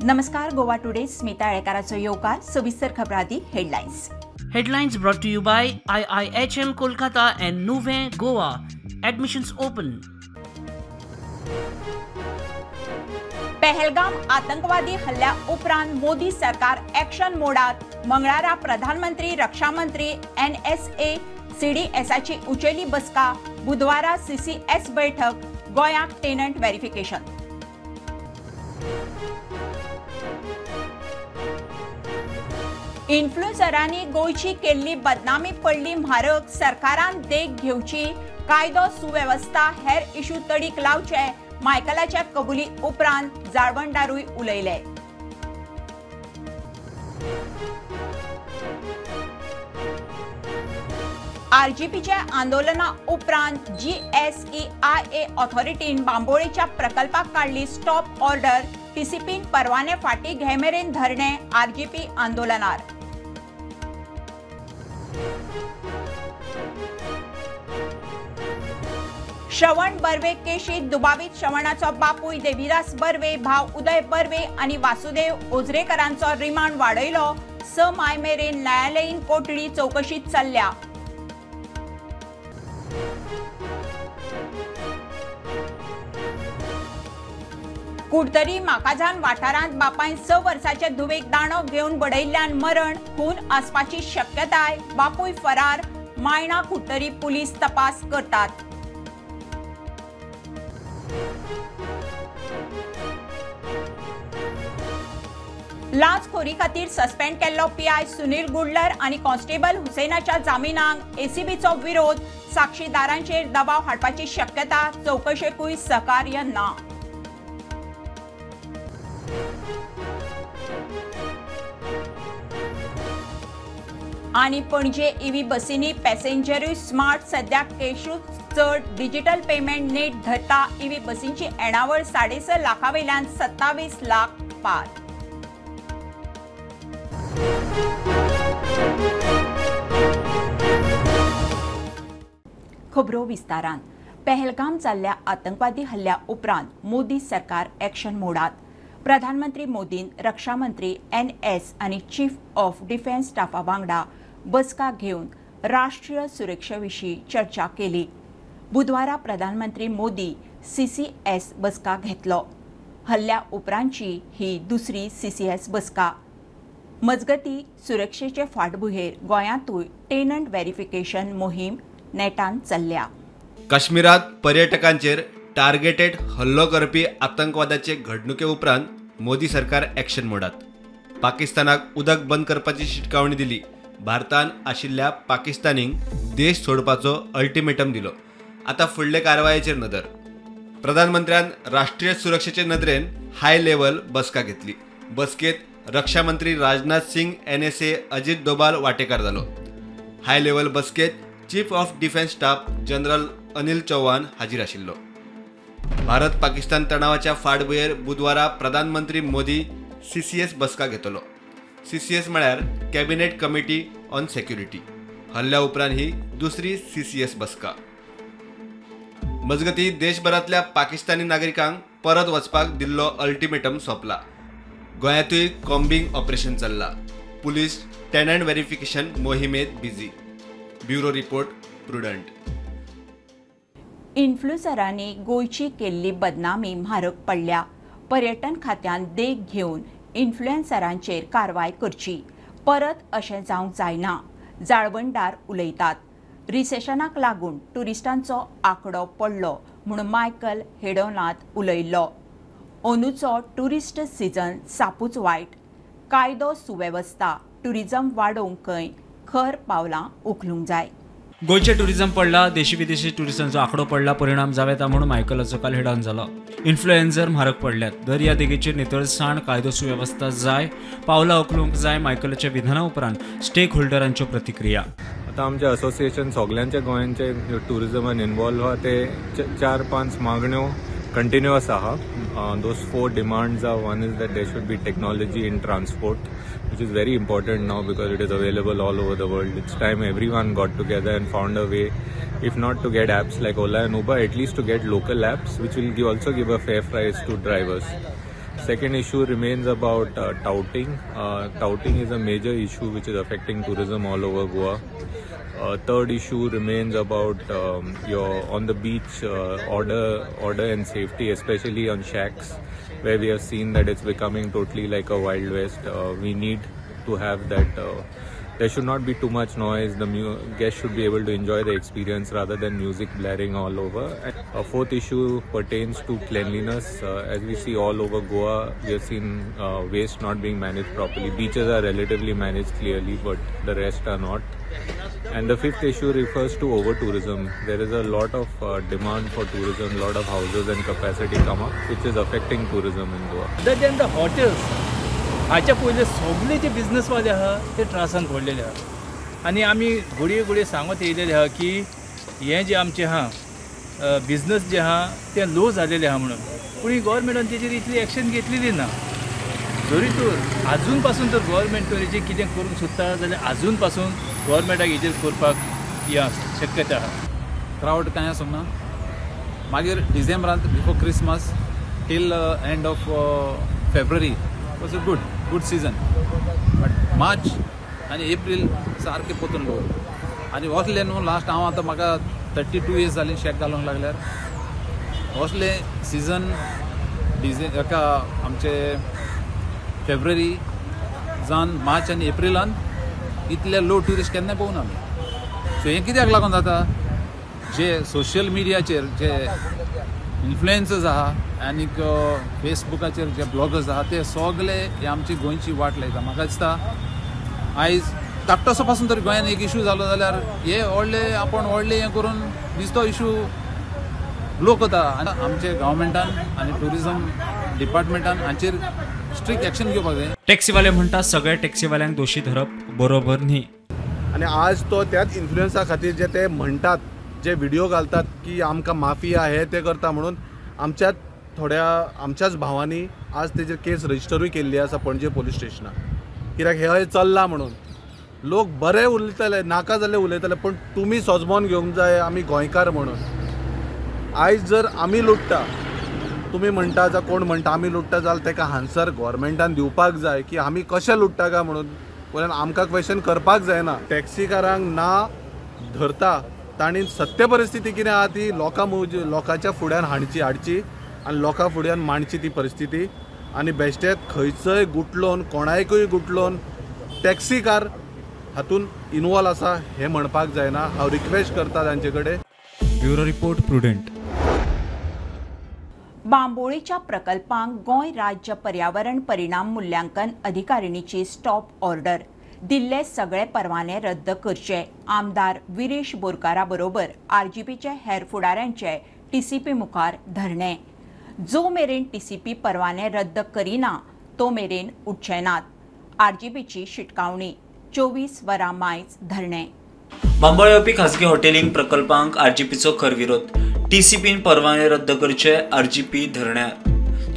नमस्कार, गोवा टुडे स्मिता आळेकाराचो येवकार. सविस्तर खबरां headlines. Headlines brought to you by IIHM Kolkata and Nuvem Goa. Admissions open. Pahalgam आतंकवादी हल्ल्या उपरांत मोदी सरकार ॲक्शन मोडात. मंगळारा प्रधानमंत्री, रक्षामंत्री, NSA, CDSाची उचेली बसका. बुधवारा CCS बैठक. गोंयाक टेनंट व्हेरिफिकेशन. इन्फ्लुएन्सरांनी गोंयची केल्ली बदनामी पडली म्हारग. सरकारान देख घेवची. कायदो सुवेवस्था हेर इशू तडीक लावचे. मायकलाच्या कबुली उपरांत जाळवणदारूय उलयले. आरजीपीच्या आंदोलना उपरांत GSEIA ऑथॉरिटीन बांबोळेच्या प्रकल्पाक काडली स्टॉप ऑर्डर. टीसीपीन परवाने फाटी घेमेरेन धरणे. आरजीपी आंदोलनार. श्रवण बर्वे केशीत दुबावीत श्रवणाचो बापूय देवीदास बर्वे, भाव उदय बर्वे आनी वासुदेव ओझरेकरांचो रिमांड वाडयलो. 6 मे मेरेन न्यायालयीन कोठडी चौकशीत चल्ल्या. कुडतरी माकाझान वाठारांत बापायन 6 वर्साचे धुवेक दांडो घेवन बडयल्ल्यान मरण. खून आसपाची शक्यताय. बापूय फरार. मायणा कुडतरी पुलीस तपास करतात. लांचखोरी खातीर सस्पेंड केल्लो PI Sunil गुडलर आनी कॉन्स्टेबल हुसेनाच्या जामिनाक एसीबीचो विरोध. साक्षीदारांचेर दबाव हाडपाची शक्यता. चौकशेकूय सहकार्य ना. आनी पणजे ईव्ही बसींनी पॅसेंजरूय स्मार्ट. सद्या कॅशूच चड डिजिटल पेमेंट नेट धरता. ईव्ही बसींची येणावळ 6.5 लाखां वयल्यान 27 लाख पार. खबरो विस्तारान. पहलगाम जाल्ल्या आतंकवादी हल्ल्या उपरांत मोदी सरकार ॲक्शन मोडात. प्रधानमंत्री मोदीन रक्षामंत्री NS आनी चीफ ऑफ डिफेन्स स्टाफा वांगडा बसका घेवन राष्ट्रीय सुरक्षे विशीं चर्चा केली. बुधवारा प्रधानमंत्री मोदी CCS बसका घेतलो. हल्ल्या उपरांतची ही दुसरी CCS बसका. मजगती सुरक्षेचे फाटभुंयेर गोंयांतूय टेनंट व्हेरिफिकेशन मोहीम नेटान चल्ल्या. काश्मीरात पर्यटकांचेर टार्गेटेड हल्लो करपी आतंकवादाचे घडणुके उपरांत मोदी सरकार ॲक्शन मोडात. पाकिस्तानाक उदक बंद करपाची शिटकावणी दिली. भारतान आशिल्ल्या पाकिस्तानींक देश सोडपाचो अल्टिमेटम दिलो. आतां फुडले कारवायेचेर नदर. प्रधानमंत्र्यान राष्ट्रीय सुरक्षेचे नदरेन हाय लेवल बसका घेतली. बसकेत रक्षामंत्री Rajnath Singh, NSA Ajit Doval वाटेकार जालो. हाय लेवल बसकेत chief of defence staff general Anil Chauhan हाजीर आशिल्लो. भारत पाकिस्तान तणावाच्या फाटभुंयेर बुधवारा प्रधानमंत्री मोदी CCS बसका घेतलो. CCS म्हळ्यार कॅबिनेट कमिटी ऑन सेक्युरिटी. हल्ल्या उपरांत ही दुसरी CCS बसका. मजगती देशभरांतल्या पाकिस्तानी नागरिकांक परत वचपाक दिल्लो अल्टिमेटम सोंपला. गोंयांतूय कॉम्बिंग ऑपरेशन चल्ला. पुलीस टेनंट व्हेरिफिकेशन मोहिमेत बिझी. Bureau report, Prudent. इन्फ्लुएन्सरांनी गोंयची केल्ली बदनामी म्हारग पडल्या. पर्यटन खात्यान देख घेवन इन्फ्लुएन्सरांचेर कारवाय करची. परत अशें जावंक जायना. जाळवणदार उलयतात. रिसेशनाक लागून ट्युरिस्टांचो आंकडो पडलो म्हूण मायकल हेडोनाथ उलयल्लो. अंदूचो ट्युरिस्ट सिजन सापूच वायट. कायदो सुवेवस्था ट्युरिजम वाडोवंक खर पावलां उखलूंक जाय. गोंयचें टुरिझम पडला, देशी विदेशी टुरिस्टांचो आंकडो पडला, परिणाम जावं येता म्हणून मायकलाचो काल हेडावन जालो. इन्फ्लुएन्सर म्हारग पडल्यात. दर्यादेगेचेर नितळसाण, कायदो सुवेवस्था जाय, पावलां उखलूंक जाय. मायकलाच्या विधाना उपरांत स्टेक होल्डरांच्यो प्रतिक्रिया. आतां आमचें असोसिएशन सगल्यांच्या गोंयांचे टुरिजमान इनवॉल्व आहा. ते 4-5 मागण्यो कंटिन्युअस आहा. Those 4 demands are, one is that there should be technology in transport, which is very important now because it is available all over the world. It's time everyone got together and found a way, if not to get apps like Ola and Uber, at least to get local apps which will also give a fair price to drivers. Second issue remains about touting. Touting is a major issue which is affecting tourism all over Goa. Third issue remains about your on the beach order and safety, especially on shacks, where we have seen that it's becoming totally like a wild west. We need to have that. There should not be too much noise. The guests should be able to enjoy the experience rather than music blaring all over. A fourth issue pertains to cleanliness. As we see all over Goa, we have seen waste not being managed properly. Beaches are relatively managed clearly, but the rest are not. And the fifth issue refers to over-tourism. There is a lot of demand for tourism, lot of houses and capacity come up, which is affecting tourism in Goa. Other than the hotels, हाच्या पयले सगळे जे बिजनसवाले आहा ते त्रासान पडलेले आहा आनी आमी घडये घडये सांगत येयलेले आहा की हें जें आमचें आहा बिजनस जे आहा तें लो जालेलें आहा म्हणून, पूण ही गोवोरमेंटान तेजेर इतली एक्शन घेतलेली ना. जरी तर आजून पासून तर गोवोरमेंट तर हेजेर कितें करूंक सोदता जाल्यार आजून पासून गोवोरमेंटाक हेजेर करपाक हें आसा शक्यता आहा. क्रावड कांय आसूंक ना. मागीर डिसेंबरांत before Christmas till end of February was a good season, but March आनी एप्रील सारके पोतून लो आनी वसले न्हू लास्ट. हांव आतां म्हाका 32 इयर्स जाली शेक घालूंक लागल्यार. वसले सिजन हेका आमचे फेब्रुवारी जावन मार्च आनी एप्रिलान इतले लो ट्युरिस्ट केन्ना पळोवना आमी. सो हें कित्याक लागून जाता, जे सोशल मिडियाचेर जे इन्फ्लुएन्सर्स आहा आनीक फेसबुकाचेर जे ब्लॉगर्स आहा ते सगळे हे आमची गोंयची वाट लायता. म्हाका दिसता आयज धाकटोसो पासून तर गोंयान एक इशू जालो जाल्यार हे व्हडले आपूण व्हडले हें करून दिसतो इशू ब्लो करता. आनी आमचे गव्हर्मेंटान आनी ट्युरिजम डिपार्टमेंटान हांचेर स्ट्रिक्ट एक्शन घेवपाक जाय. टॅक्सीवाले म्हणटा सगळ्या टॅक्सीवाल्यांक दोशी धरप बरोबर न्ही. आनी आज तो त्याच इन्फ्लुएन्सा खातीर जे ते म्हणटात, जे व्हिडिओ घालतात की आमकां माफिया हे ते करता म्हणून, आमच्या थोड्या आमच्याच भावांनी आज तेजेर केस रजिस्टरूय केल्ली आसा पणजे पोलीस स्टेशनार. कित्याक हे चल्लां म्हणून लोक बरे उलयताले, नाका जाल्ले उलयताले, पूण तुमी सोजमोन घेवंक जाय आमी गोंयकार म्हणून. आयज जर आमी लुट्टा, तुमी म्हणटा जावं कोण म्हणटा आमी लुट्टा जाल्यार तेका आन्सर गोवोरमेंटान दिवपाक जाय की आमी कशें लुट्टा काय म्हणून. वयल्यान आमकां क्वेश्चन करपाक जायना. टॅक्सीकारांक ना धरता तांणी सत्य परिस्थिती कितें आहा ती लोकांच्या फुड्यान हाडची आनी लोकां फुड्यान मांडची ती परिस्थिती. आनी बेश्टेत खंयचोय गुटलोन कोणायकूय गुटलोन टॅक्सीकार हातून इनवॉल्व आसा हें म्हणपाक जायना. हांव रिक्वेस्ट करता तांचे कडेन. Bureau report, Prudent. बांबोळीच्या प्रकल्पांक गोंय राज्य पर्यावरण परिणाम मूल्यांकन अधिकारिणीची स्टॉप ऑर्डर, दिल्ले सगळे परवाने रद्द करचे. आमदार विरेश बोरकारा बरोबर आरजीपीचे हेर फुडाऱ्यांचे टीसीपी मुखार धरणे. जो मेरेन टीसीपी परवाने रद्द करिना तो मेरेन उठचे नात, आरजीपीची शिटकावणी. 24 वरां मायज धरणे. बांबोळे येवपी खाजगी हॉटेलिंग प्रकल्पांक आरजीपीचो खर विरोध. टीसीपीन परवाने रद्द करचे, आरजीपी धरण्यार.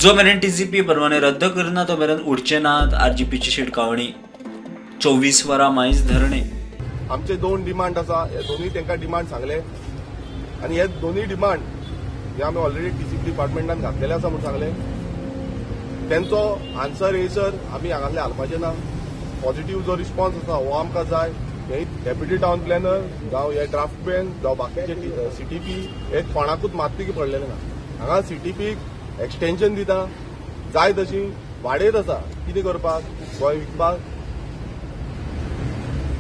जो मेरेन टीसीपी परवाने रद्द करना तो मेरेन उठचे नात, आरजीपीची शिटकावणी. 24 वरां मायज धरणे. आमचे दोन डिमांड आसा, हे दोनूय तांकां डिमांड सांगले आनी हे दोनूय डिमांड हे आमी ऑलरेडी टीसीपी डिपार्टमेंटान घातलेले आसा म्हूण सांगले. तेंचो आन्सर येयसर आमी हांगासले हालपाचे ना. पॉझिटिव्ह जो रिस्पॉन्स आसा हो आमकां जाय. हे डेप्युटी टावन प्लॅनर जावं हे ड्राफ्टमॅन जावं बाकीचे सीटीपी हे कोणाकूच मातूय पडलेले ना. हांगा सीटीपीक एक्सटेन्शन दिता जाय तशी वाडयत आसा. कितें करपाक गोंय विकपाक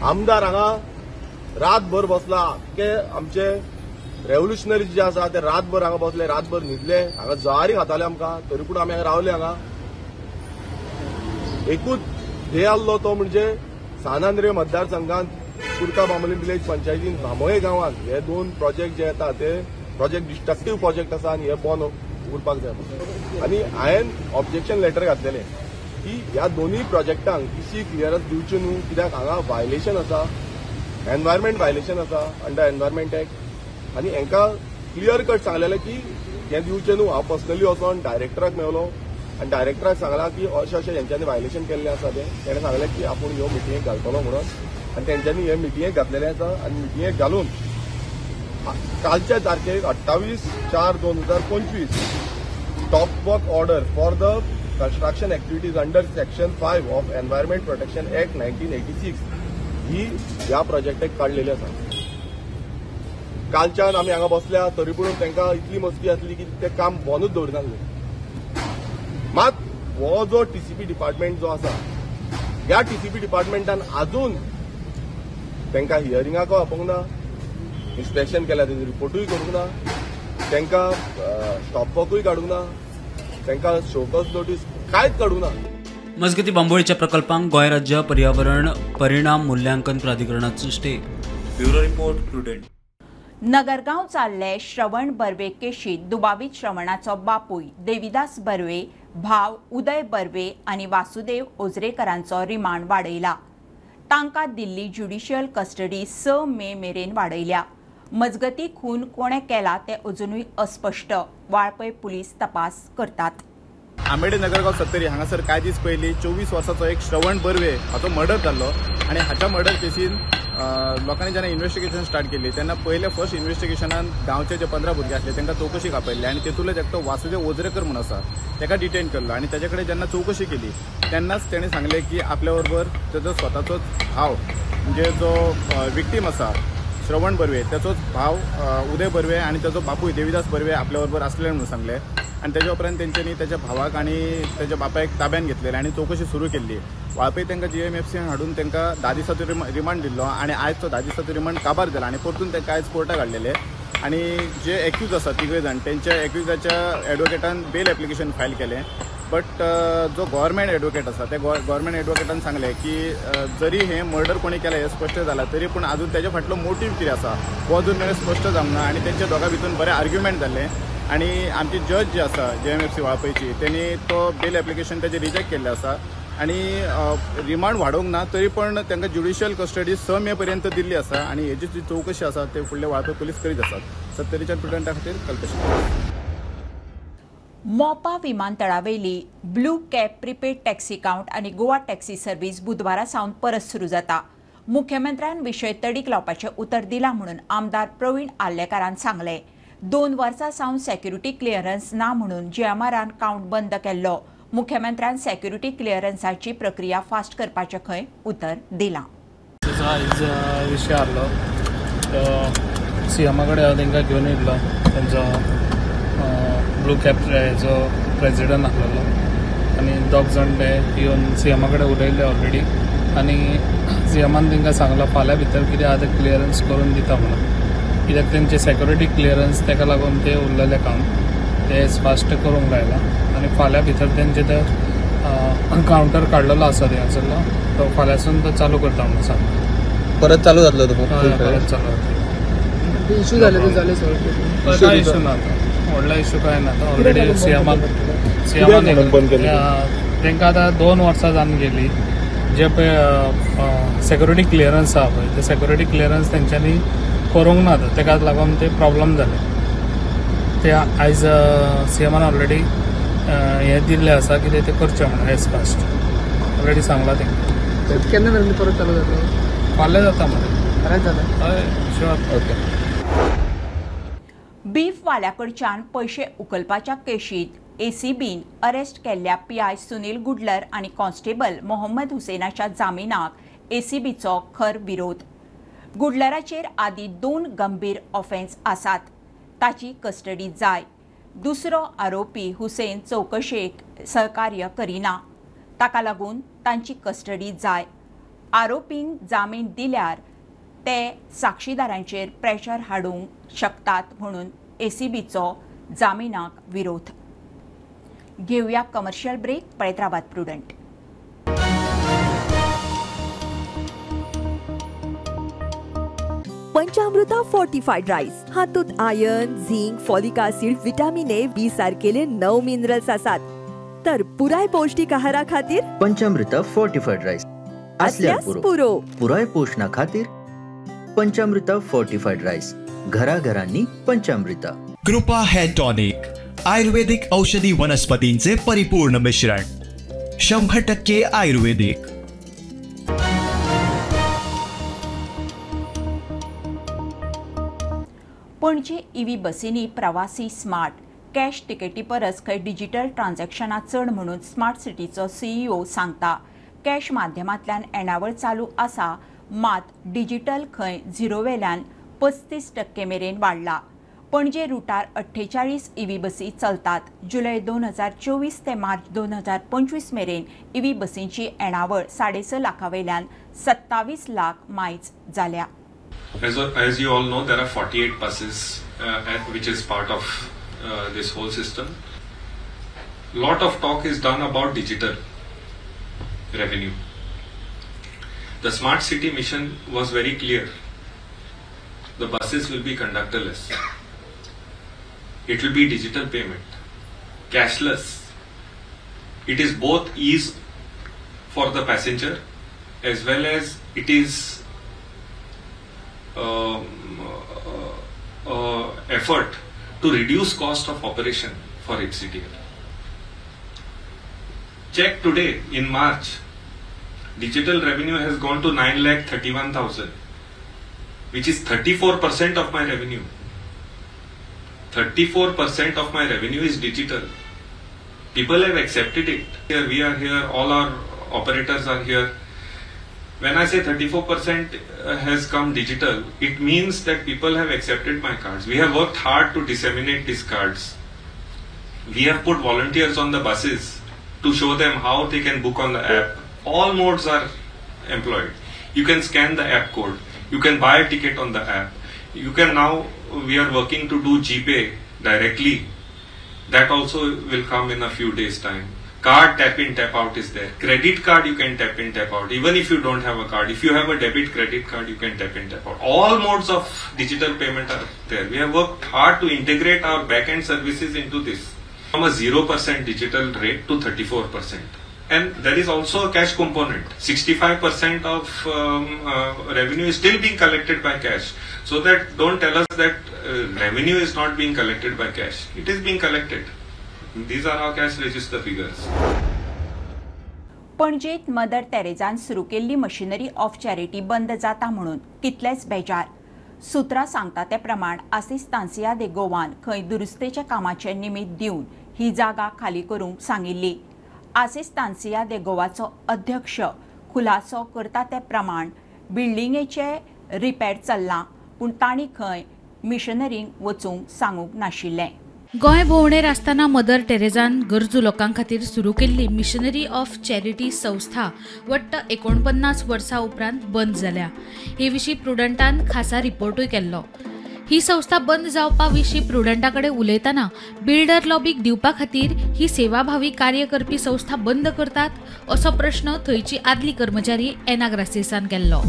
आमदार हांगा रातभर बसला. आख्खे आमचे रेव्होल्युशनरी जे आसा ते रातभर हांगा बसले, रातभर न्हिदले, हांगा जवारी खाताले आमकां, तरी पूण आमी हांगा रावले. हांगा एकूच ध्येय आसलो तो म्हणजे सान आंद्रे मतदारसंघात कुर्का बांबोली विलेज पंचायतीन बांबोळे गांवांत हे दोन प्रोजेक्ट जे येता ते प्रोजेक्ट डिस्ट्रक्टीव प्रोजेक्ट आसा आनी हे बंद उरपाक जाय. आनी हांवें ऑब्जेक्शन लेटर घातलेलें की ह्या दोनूय प्रोजेक्टांक टीसी क्लियरन्स दिवची न्हू, कित्याक हांगा व्हायलेशन आसा, एनवायरमेंट व्हायलेशन आसा अंडर एनवायरमेंट एक्ट. आनी हांकां क्लियर कट सांगलेलें की हें दिवचें न्हू. हांव पर्सनली वचोन डायरेक्टराक मेवलो आनी डायरेक्टराक सांगलां की अशें अशें हेंच्यांनी व्हायलेशन केल्लें आसा तें. तेणें सांगलें की आपूण ह्यो मिटिंगेक घालतलो म्हणून आनी तेंच्यांनी हे मिटिंगेक घातलेलें आसा. आनी मिटिंगेक घालून कालच्या तारखेक 28/4/2025 stop work order for the construction activities under section 5 of environment protection act 1986 ही ह्या प्रोजेक्टाक काडलेली आसा. कालच्यान आमी हांगा बसल्या तरी पूण तांकां इतली मस्ती आसली की ते काम बंदूच दवरिनासले. मात हो जो टीसीपी डिपार्टमेंट जो आसा ह्या टीसीपी डिपार्टमेंटान आजून तांकां हियरिंगाक आपोवंक ना, इन्स्पेक्शन केल्या तेजो रिपोर्टूय करूंक ना, तांकां स्टॉप वर्कूय काडूंक ना, तांकां शोकॉज नोटीस कांयच काडूंक ना. मजगती बांबोळीच्या प्रकल्पांक गोंय राज्य पर्यावरण परिणाम मूल्यांकन प्राधिकरणाचो stay. Bureau report, Prudent. Nagargao चालले श्रवण बर्वे केशीत दुबावीत श्रवणाचो बापूय देविदास बर्वे, भाव उदय बर्वे आनी वासुदेव ओजरेकरांचो रिमांड वाडयला. तांकां दिल्ली ज्युडिशियल कस्टडी 6 मे मेरेन वाडयल्या. मजगती खून कोणे केला ते अजुनूय अस्पश्ट. वाळपय पुलीस तपास करतात. आंबेडे नगरगांव सत्तरी हांगासर कांय दीस पयलीं 24 वर्साचो एक श्रवण बर्वे हाचो मर्डर जाल्लो आनी हाच्या मर्डर केसीन लोकांनी जेन्ना इन्वेस्टिगेशन स्टार्ट केली तेन्ना पयले फर्स्ट इन्वेस्टिगेशनान गांवचे जे 15 भुरगे आसले तांकां चवकशी आपयल्ली आनी तेतूंतलेच एकटो वासुदेव ओजरेकर म्हूण आसा ताका डिटेन केल्लो आनी ताजे कडेन जेन्ना चवकशी केली तेन्नाच तेणें सांगलें की आपल्या बरोबर ताजो स्वताचोच भाव म्हणजे जो विक्टीम आसा श्रवण बर्वे ताचोच भाव उदय बर्वे आनी ताजो बापूय देविदास बर्वे आपल्या बरोबर आसले म्हणून सांगलें आनी तेज्या उपरांत तेंच्यांनी ताच्या भावाक आनी ताच्या बापायक ताब्यान घेतलेले आनी चवकशी सुरू केल्ली. वाळपय तांकां GMFC हाडून तांकां 10 दिसाचो रिमांड दिल्लो आनी आयज तो 10 दिसाचो रिमांड काबार जाला आनी परतून तांकां आयज कोर्टाक हाडलेले आनी जे एक्यूज आसा तिगूय जाण तेंच्या एक्युजाच्या एडवोकेटान बेल एप्लिकेशन फायल केलें. बट जो गव्हर्मेंट एडवोकेट आसा त्या गव्हर्मेंट एडवोकेटान सांगलें की जरी हें मर्डर कोणी केलें हें स्पश्ट जालां तरी पूण आजून तेज्या फाटलो मोटीव कितें आसा हो अजून मेरेन स्पश्ट जावंक ना आनी तेंच्या दोगां भितून बरें आर्ग्युमेंट जालें आनी आमची जज जी आसा GMFC वाळपयची तेणी तो बेल एप्लिकेशन तेजें रिजेक्ट केल्लें आसा आनी रिमांड वाडोवंक ना तरी पण तांकां ज्युडिशियल कस्टडी 6 मे पर्यंत दिल्ली आसा आनी हेजी जी चवकशी आसा ते फुडले वाळपय पुलीस करीत आसात. सत्तरीच्या प्रुडंटा खातीर Kalpesh. Mopa विमानतळावेली blue cab prepaid taxi count आनी गोवा टॅक्सी सर्व्हिस बुधवारा सावन परत सुरू जाता. मुख्यमंत्र्यान विशय तडीक लावपाचें उतर दिलां म्हणून आमदार प्रवीण आर्लेकारान सांगलें. 2 वर्सां सावन सेक्युरिटी क्लियरन्स ना म्हणून GMRन काउंट बंद केल्लो. मुख्यमंत्र्यान सेक्युरिटी क्लियरन्साची प्रक्रिया फास्ट करपाचें खंय उतर दिलां. आयज विशय आहलो सीएमा कडेन हांव तांकां घेवन येयल्लो तांचो ब्लू कॅब हेजो प्रेजिडंट आहलोलो आनी दोग जाण ते येवन सीएमा कडेन उलयल्ले ऑलरेडी आनी सीएमान तांकां सांगलां फाल्यां भितर कितें आहा तें क्लियरन्स करून दिता म्हणून, कित्याक तेंचे सेक्युरिटी क्लियरन्स ताका लागून ते उरलेलें काम ते फास्ट करूंक लायलां आनी फाल्यां भितर तेंचे ते कावंटर काडलेलो आसा थंयसरलो तो फाल्यांसून तो चालू करता म्हणून सांगला. परत चालू जातलो तो? परत चालू जातलो. इशू जाले ते जाले सगळे? कांय इशू ना आतां, व्हडलो इशू कांय ना आतां. ऑलरेडी सीएमान तांकां आतां 2 वर्सां जावन गेली जे पळय सेक्युरिटी क्लियरन्स आहा पळय ते सेक्युरिटी क्लियरन्स तेंच्यांनी करूंक ना आतां, ताका लागून ते प्रॉब्लम जाले. ते आयज सीएमान ऑलरेडी हें दिल्लें आसा कितें तें करचें म्हणून एज फास्ट ऑलरेडी सांगलां तांकां. केन्ना मेरेन परत चालू जातलो? फाल्यां जाता मरे. फाल्यां जाता? हय, शुअर. ओके. बीफवाल्याकडच्यान पयशे उखलपाच्या केशीत ACBन अरेस्ट केल्ल्या PI Sunil गुडलर आनी कॉन्स्टेबल मोहम्मद हुसेनाच्या जामिनाक ACBचो खर विरोध. गुडलराचेर आदी 2 गंभीर ऑफेन्स आसात, ताची कस्टडी जाय. दुसरो आरोपी हुसेन चवकशेक सहकार्य करिना, ताका लागून तांची कस्टडी जाय. आरोपींक जामीन दिल्यार ते साक्षीदारांचेर प्रेशर हाडूंक शकतात म्हणून ACBचो जामिनाक विरोध. घेवया कमर्शियल ब्रेक. पळयत रावात प्रुडंट. पंचामृता फोर्टिफाईड राईस हातूंत iron, zinc, folic acid, vitamin A, B सारकेले 9 मिनरल्स आसात. तर पुराय पौष्टिक आहारा खातीर पंचामृता फोर्टिफाईड राईस असल्यार पुरो. पुराय पोषणा खातीर पंचामृता फोर्टिफाईड राईस घराघरांनी पंचामृता. कृपा हेअर टॉनिक आयुर्वेदिक औषधी वनस्पतींचे परिपूर्ण मिश्रण, 100% आयुर्वेदिक. पणजे ईव्ही बसींनी प्रवासी स्मार्ट कॅश तिकेटी परस खंय डिजिटल ट्रान्झॅक्शनां चड म्हणून स्मार्ट सिटीचो सीईओ सांगता. कॅश माध्यमांतल्यान येणावळ चालू आसा, मात डिजिटल खंय झिरोवेल्यान 35% मेरेन वाडला. पणजे रुटार 48 ईव्ही बसी चलतात. जुलय 2024 ते मार्च 2025 मेरेन ईव्ही बसींची येणावळ 6.5 लाखां वयल्यान 27 लाख मायज जाल्या. As you all know, there are 48 buses which is part of this whole system. Lot of talk is done about digital revenue. The smart city mission was very clear. The buses will be conductorless. It will be digital payment, cashless. It is both ease for the passenger as well as it is effort to reduce cost of operation for HCTL. Check today in March, digital revenue has gone to 9,31,000, which is 34% of my revenue. 34% of my revenue is digital. People have accepted it. Here we are here, all our operators are here. When I say 34% has come digital, it means that people have accepted my cards. We have worked hard to disseminate these cards. We have put volunteers on the buses to show them how they can book on the app. All modes are employed. You can scan the app code. You can buy a ticket on the app. You can now, we are working to do GPay directly. That also will come in a few days' time. Card tap in, tap out is there. Credit card you can tap in, tap out. Even if you don't have a card, if you have a debit credit card, you can tap in, tap out. All modes of digital payment are there. We have worked hard to integrate our back-end services into this. From a 0% digital rate to 34%. And there is also a cash component. 65% of revenue is still being collected by cash. So that don't tell us that revenue is not being collected by cash. It is being collected. These are our cash register figures. पणजेत mother तेरेजान सुरू केल्ली machinery of charity बंद जाता म्हणून कितलेच बेजार. सूत्रां सांगता ते प्रमाण आसिस्तांसिया दे गोवान खंय दुरुस्तेच्या कामाचें निमित्त दिवन ही जागा खाली करूंक सांगिल्ली. आसिस्तांसिया दे गोवाचो अध्यक्ष खुलासो करता ते प्रमाण बिल्डिंगेचे रिपेर चल्लां, पूण तांणी खंय मिशनरींक वचूंक सांगूंक नाशिल्लें. गोंय भोंवडेर आसतना मदर टेरेजान गरजू लोकां खातीर सुरू केल्ली मिशनरी ऑफ चॅरिटी संस्था वट्ट 49 वर्सां उपरांत बंद जाल्या. हे विशीं प्रुडंटान खासा रिपोर्टूय केल्लो. ही संस्था बंद जावपा विशीं प्रुडंटा कडेन उलयतना बिल्डर लॉबीक दिवपा खातीर ही सेवाभावी कार्य करपी संस्था बंद करतात असो प्रश्न थंयची आदली कर्मचारी एना ग्रासियसान केल्लो.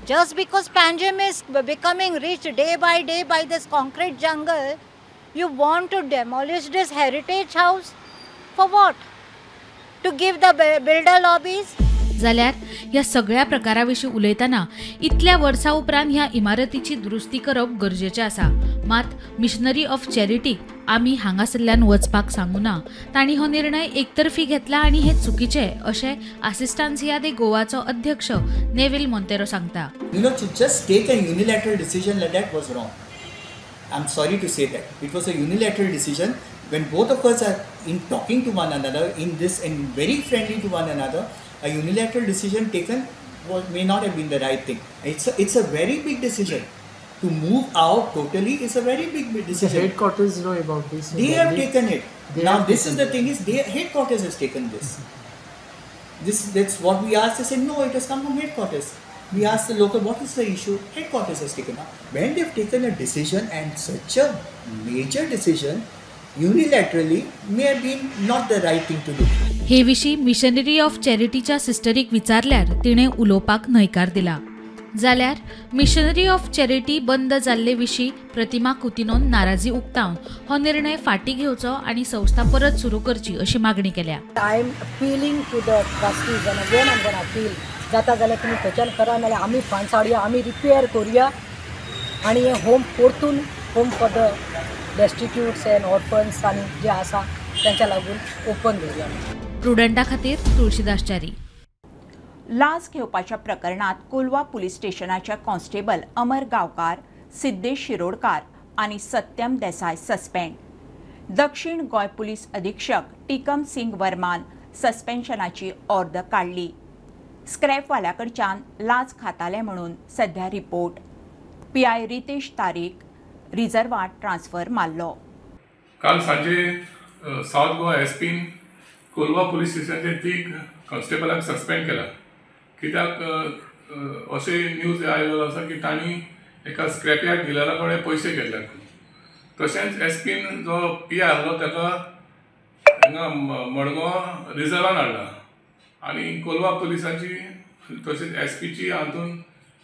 Just because Panjim is becoming rich day by day by this concrete jungle, you want to demolish this heritage house? For what? To give the builder lobbies? जाल्यार ह्या सगळ्या प्रकारा विशीं उलयतना इतल्या वर्सां उपरांत ह्या इमारतीची दुरुस्ती करप गरजेचें आसा. मात मिशनरी ऑफ चॅरिटीक आमी हांगासरल्यान वचपाक सांगूना. तांणी हो निर्णय एकतर्फी घेतला आनी हें चुकीचें अशें आसिस्टांसिया दे गोवाचो अध्यक्ष नेविल मोंतेरो सांगता. You know, to just take a unilateral decision like that was wrong. I'm sorry to say that. It was a unilateral decision when both of us are in talking to one another, in this and very friendly to one another. A unilateral decision taken may not have been the right thing. It's a very big decision. To move out totally is a very big decision. The headquarters know about this. They have taken it. Now this is the thing is, their headquarters has taken this. That's what we asked. They said no, it has come from headquarters. We asked the local, what is the issue? Headquarters has taken up. When they've taken a decision, and such a major decision, unilaterally may have been not the right thing to do. हे विशीं missionary of चॅरिटीच्या सिस्टरीक विचारल्यार तिणें उलोवपाक न्हयकार दिला. जाल्यार missionary of charity बंद जाल्ले विशीं प्रतिमा कुतिनोन नाराजी उक्तावन हो निर्णय फाटीं घेवचो आनी संस्था परत सुरू करची अशी मागणी केल्या. I am appealing to the trustees and again I am gonna appeal. जाता जाल्यार तुमी थंयच्यान करा, नाल्यार आमी फंड्स हाडया, आमी रिपेयर करुया आनी हें होम परतून home for the destitutes and orphans आनी जे आसा तेंच्या लागून ओपन दवरुया. प्रुडंटा खातीर तुळशीदास च्यारी. लाच घेवपाच्या प्रकरणात कोलवा पुलीस स्टेशनाच्या कॉन्स्टेबल अमर गांवकार, सिद्धेश शिरोडकार आनी सत्यम देसाय सस्पेंड. दक्षिण गोंय पुलीस अधीक्षक टिकम सिंग वर्मान सस्पेन्शनाची ऑर्द काडली. स्क्रॅपवाल्या कडच्यान लाच खाताले म्हणून सध्या रिपोर्ट. पीआय रितेश तारीक रिझर्वांत ट्रान्सफर मारलो. काल सांजे सावथ गोवा एसपीन कोलवा पुलीस स्टेशनाचे 3 कॉन्स्टेबलाक सस्पेंड केला. कित्याक अशें न्यूज आयिल्लो आसा की तांणी एका स्क्रॅपयार्ड डिलरा कडेन पयशे घेतल्यात. तशेंच एसपीन जो पी I आहलो ताका हांगा मडगांव रिजर्वान हाडला आनी कोलवा पुलिसांची तशेंच एसपीची हातून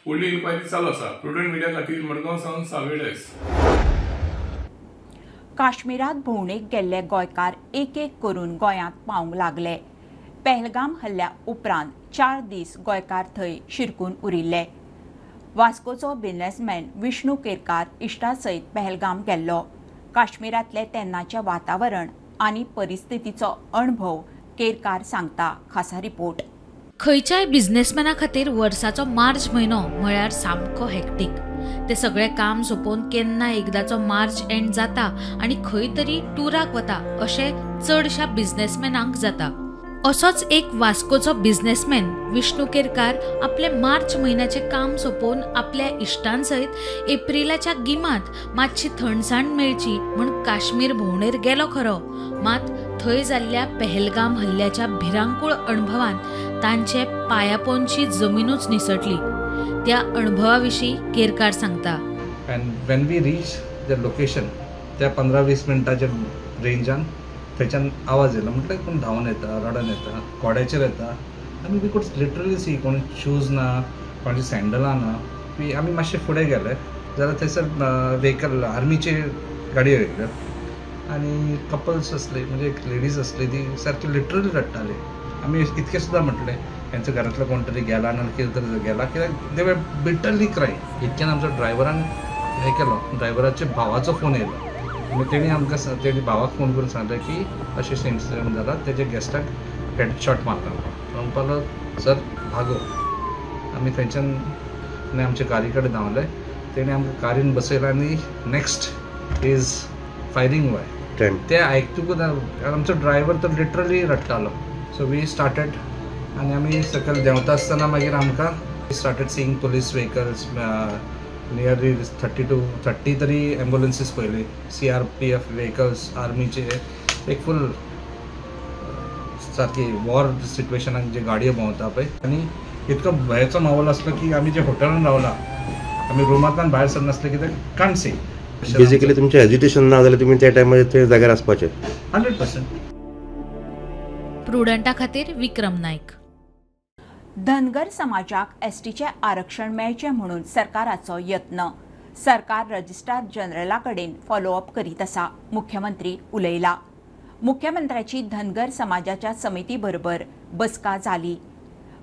फुडली इन्क्वायरी चालू आसा. प्रुडंट मिडिया खातीर मडगांव सावन सावेडेस. काश्मीरात भोंवडेक गेल्ले गोंयकार एक एक करून गोंयांत पावंक लागले. पहलगाम हल्ल्या उपरांत 4 दीस गोंयकार थंय शिरकून उरिल्ले. वास्कोचो बिझनेसमॅन विष्णू केरकार इश्टा सयत पहलगाम गेल्लो. काश्मीरांतले तेन्नाचें वातावरण आनी परिस्थितीचो अणभव केरकार सांगता. खासा रिपोर्ट. खंयच्याय बिझनेसमॅना खातीर वर्साचो मार्च म्हयनो म्हळ्यार सामको हेक्टीक. ते सगळे काम सोंपोवन केन्ना एकदाचो मार्च एंड जाता आनी खंय तरी टुराक वता अशें चडश्या बिझनेसमॅनांक जाता. असोच एक वास्कोचो बिझनेसमॅन विष्णू केरकार आपले मार्च म्हयन्याचें काम सोंपोवन आपल्या इश्टांसयत एप्रिलाच्या गिमांत मातशी थंडसाण मेळची म्हूण काश्मीर भोंवडेर गेलो खरो, मात थंय जाल्ल्या पहलगाम हल्ल्याच्या भिरांकूळ अणभवान तांचे पांयापोनची जमिनूच निसटली. त्या अणभवा विशीं केरकार सांगता. And when we reach the location त्या 15-20 मिनटाच्या रेंजान थंयच्यान आवाज येयलो. म्हटल्यार कोण धांवन येता, रडन येता, कोड्याचेर येता. आनी we could literally सी कोण शूज ना, कोणाची सँडलां ना. आमी मातशे फुडें गेले जाल्यार थंयसर व्हेकल आर्मीचे गाडयो येयल्यो आनी कपल्स असले, म्हणजे एक लेडीज असली ती सारकी लिटरली रडटाली. आमी इतकें सुद्दां म्हटलें हेंच्या घरांतलो कोण तरी गेला ना कितें तरी गेला, कित्याक दे वर बिटरली क्राय. इतक्यान आमचो ड्रायव्हरान हें केलो, ड्रायव्हराच्या भावाचो फोन येयलो आनी तेणी आमकां तेणी भावाक फोन करून सांगलें की अशें अशें इन्सिडंट जाला, तेज्या गॅस्टाक हेडशॉट मारला. म्हणपाक लागलो सर भागो. आमी थंयच्यान आनी आमचे कारी कडेन धांवले. तेणी आमकां कारीन बसयला आनी नेक्स्ट is firing वाय ते आयकतकूच आमचो ड्रायव्हर तर लिटरली रडटालो. सो we started आनी आमी सकयल देंवता आसतना मागीर आमकां started seeing police vehicles, nearly 30 to 30 तरी एम्बुलन्सीस पळयली, CRPF vehicles, आर्मीचे एक फूल सारकी वॉर सिट्युएशनाक जे गाडयो भोंवता पळय. आनी इतको भंयाचो माहोल आसलो की आमी जे हॉटेलान रावला, आमी रुमांतल्यान भायर सरनासले कित्याक कांट सी. बेसिकली तुमचें हेजिटेशन ना जाल्यार तुमी त्या टायमार त्या जाग्यार आसपाचें. 100%. प्रुडंटा खातीर विक्रम नायक. धनगर समाजाक एसटीचें आरक्षण मेळचें म्हणून सरकाराचो यत्न. सरकार रजिस्ट्रार जनरला कडेन फॉलोअप करीत आसा, मुख्यमंत्री उलयला. मुख्यमंत्र्याची धनगर समाजाच्या समिती बरोबर बसका जाली.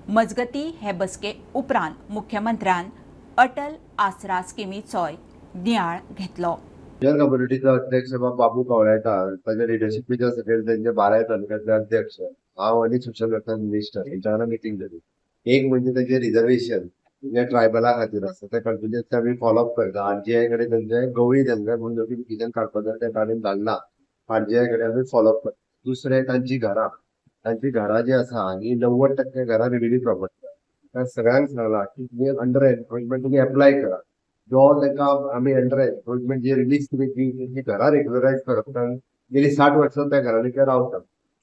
मजगती हे बसके उपरांत मुख्यमंत्र्यान अटल आसरा स्किमीचोय नियाळ घेतलो. धनगर कम्युनिटीचो अध्यक्ष बाबू कवळेकार, ताच्या लिडरशिपीच्या सकयल तांचे 12 तालुक्यांतले अध्यक्ष, हांव आनी सोशल वेलफेअर मिनिस्टर हेंच्या वांगडा मिटींग जाली. एक म्हणजे तांचे रिजर्वेशन जे ट्रायबला खातीर आसा ते कंटिन्युअसली आमी फॉलोअप करता. आरजीआय कडेन तांचे गवळी धनगर म्हणून नोटिफिकेशन काडपाक जाय, तें काडून धाडला. आरजीआय कडेन आमी फॉलोअप करता. दुसरें तांची घरां, तांची घरां जी आसा ही 90% घरां रेव्हेन्यू प्रॉपर्टी. त्या सगळ्यांक सांगलां की तुमी अंडर एनक्रोचमेंट तुमी एप्लाय करा. जो तांकां आमी अंडर एनक्रोचमेंट जे रिलीज केली ती तेंची घरां रेग्युलरायज करप. गेली 60 वर्सां त्या घरांनी ते रावतात.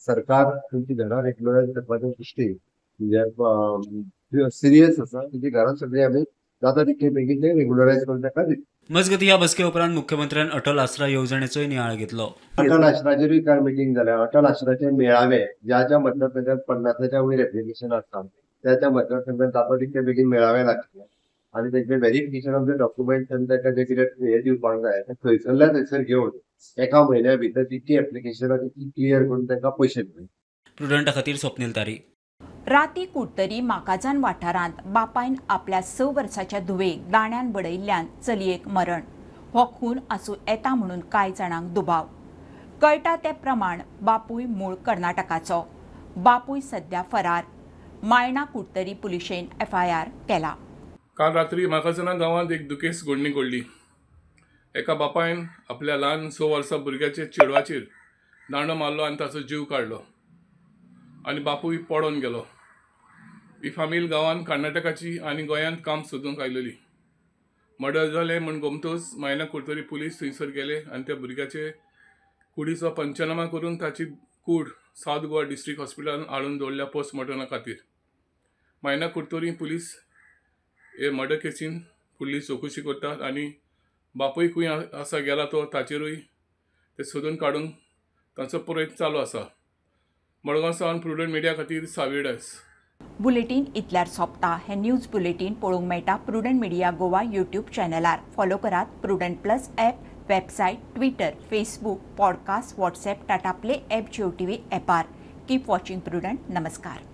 सरकार तुमची घरां रेग्युलरायज करपाच्या दृश्टीन म्हणजे सिरियस आसा. तेजी घरां सगळीं आमी जाता तितले बेगीन ते रेग्युलरायज करून ताका दितले. मजगती ह्या बसके उपरांत मुख्यमंत्र्यान अटल आसरा येवजणेचोय नियाळ घेतलो. अटल आसराचेरूय काल मिटींग जाल्या. अटल आसराचे मेळावे ज्या ज्या मतदारसंघात 50 वयर एप्लिकेशन आसता त्या त्या मतदारसंघात जाता तितले बेगीन मेळावे लागतले आनी तेंचे व्हेरिफिकेशन ऑफ the documents आनी ताका जे कितें हें दिवपाक जाय तें थंयसरल्या थंयसर घेवन एका म्हयन्या भितर जितकी एप्लिकेशनां तितकी क्लियर करून तांकां पयशे दिवप. प्रुडंटा खातीर स्वप्नील तारी. राती कुडतरी माकाझान वाठारांत बापायन आपल्या 6 वर्साच्या धुवेक दाण्यान बडयिल्ल्यान चलयेक मरण. हो खून आसूं येता म्हणून कांय जाणांक दुबाव. कळटा ते प्रमाण बापूय मूळ कर्नाटकाचो. बापूय सध्या फरार. मायणा कुडतरी पुलिशेन FIR केला. काल रात्री माकाझाना गांवांत एक दुखेस्त घडणी घडली. एका बापायन आपल्या ल्हान 6 वर्सां भुरग्याचे चेडवाचेर दांडो मारलो आनी ताचो जीव काडलो आनी बापूय पडोन गेलो. ही फामील गांवान कर्नाटकाची आनी गोंयांत काम सोदूंक आयलेली. मर्डर जालें म्हूण गोमतोच मायना कुडतरी पुलीस थंयसर गेले आनी त्या भुरग्याचे कुडीचो पंचनामा करून ताची कूड सावथ गोवा डिस्ट्रिक्ट हॉस्पिटलान हाडून दवरल्या पोस्टमॉर्टमा खातीर. मायना कुडतरी पुलीस हे मर्डर केसीन फुडली चवकशी करतात आनी बापूय खंय आसा गेला तो ताचेरूय ते सोदून काडूंक तांचो प्रयत्न चालू आसा. मडगांव सावन प्रुडंट मिडिया खातीर साविडास. बुलेटीन इतल्यार सोंपता. हे न्यूज बुलेटीन पळोवंक मेळटा प्रुडंट मिडिया गोवा यूट्यूब चॅनलार. फॉलो करात Prudent plus app, website, Twitter, Facebook, podcast, WhatsApp, Tata Play app, Jio TV ॲपार. Keep watching prudent. नमस्कार.